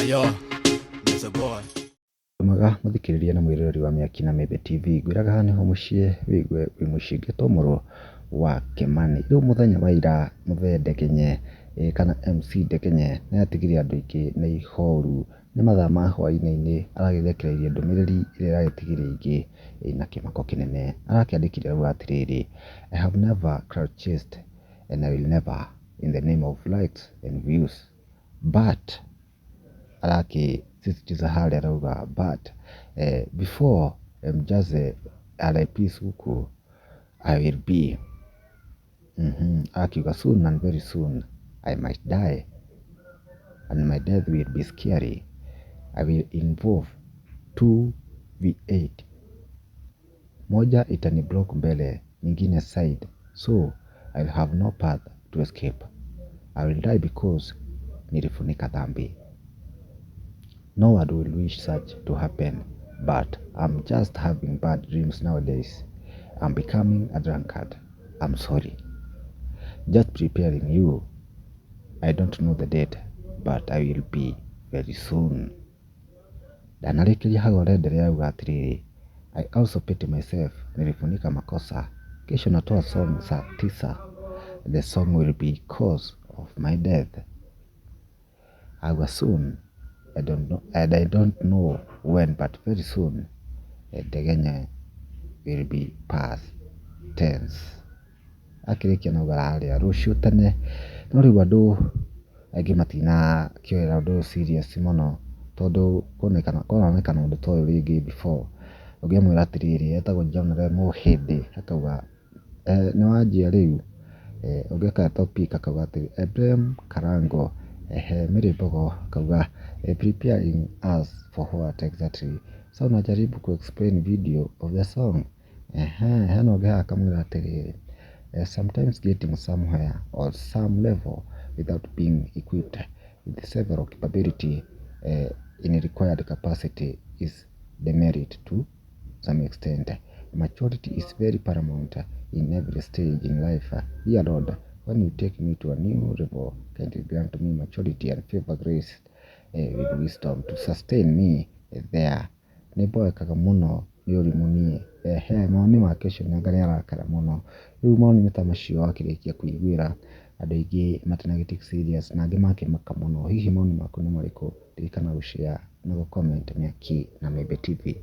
Yo, it's a boy. Mwega mũthikĩrĩria na mwĩroreri wa Mĩaki na Mĩembe TV. Ngwĩraga haha nĩho mũciĩ wĩigue wĩ mũciĩ ngetwo mũrũ wa Kĩmani. Rĩu mũthenya wa ira Mũthee Ndegenye kana MC Ndegenye nĩ atigire andũ aingĩ na ihoru. Nĩ mathaa ma hwaĩ-inĩ aragĩrekereirie ndũmĩrĩri ĩrĩa ĩragĩtigire aingĩ na kĩmako kĩnene. Arakĩandĩkire auga atĩrĩrĩ, "I have never clout chased and I will never in the name of likes and views, but" arakĩsisitiza harĩa arauga, "but before mjaze RIP Suku I will be." Akiuga, "Soon and very soon I might die and my death will be scary. I will involve two V8, moja itani block mbele, nyingine side, so I will have no path to escape. I will die because nilifunika dhambi. No one will wish such to happen, but I'm just having bad dreams nowadays. I'm becoming a drunkard. I'm sorry. Just preparing you. I don't know the date, but I will be very soon." Ndanarĩkĩria hau arendelea auga atĩrĩrĩ, "I also pity myself, nilifunika makosa. Kesho natoa song saa 9. The song will be cause of my death." Auga, "Soon, I don't know, and I don't know when, but very soon Ndegenye will be past tense." Akĩrĩkia nauga harĩa rũciũ tene. No rĩu andũ aingĩ matinakĩoera ũndũ ũyũ serious mũno tondũ kũronekana ũndũ ta ũyũ rĩngĩ before. Ũngĩamwĩra atĩrĩrĩ, etagwo John Mũhĩndĩ, akauga nĩ wanjia rĩu. Ũngĩ agetwo Pick akauga atĩ Ephraim Karango. Ehe, Mary Mbogo akauga, "Preparing us for what exactly? So unajaribu ku explain video of the song?" Ehe, hena ũngĩ haha akamwĩra atĩrĩrĩ, "Sometimes getting somewhere or some level without being equipped with several capability in required capacity is demerit to some extent. Maturity is very paramount in every stage in life. Dear Lord, when you take me to a new level, kindly grant me maturity and favor grace with wisdom to sustain me there. Nĩ mboekaga mũno nĩ ũrimũ niĩ." Ehe, mawoni make ũcio nanga nĩ arakara mũno. Rĩu mawoni ta macio wakĩrĩkia kũiguĩra andũ aingĩ matinagĩ take serious na angĩ makĩmaka mũno. Hihi mawoni maku nĩ marĩkũ? Ririkana gũ share na gũ comment Mĩaki na Mĩembe TV.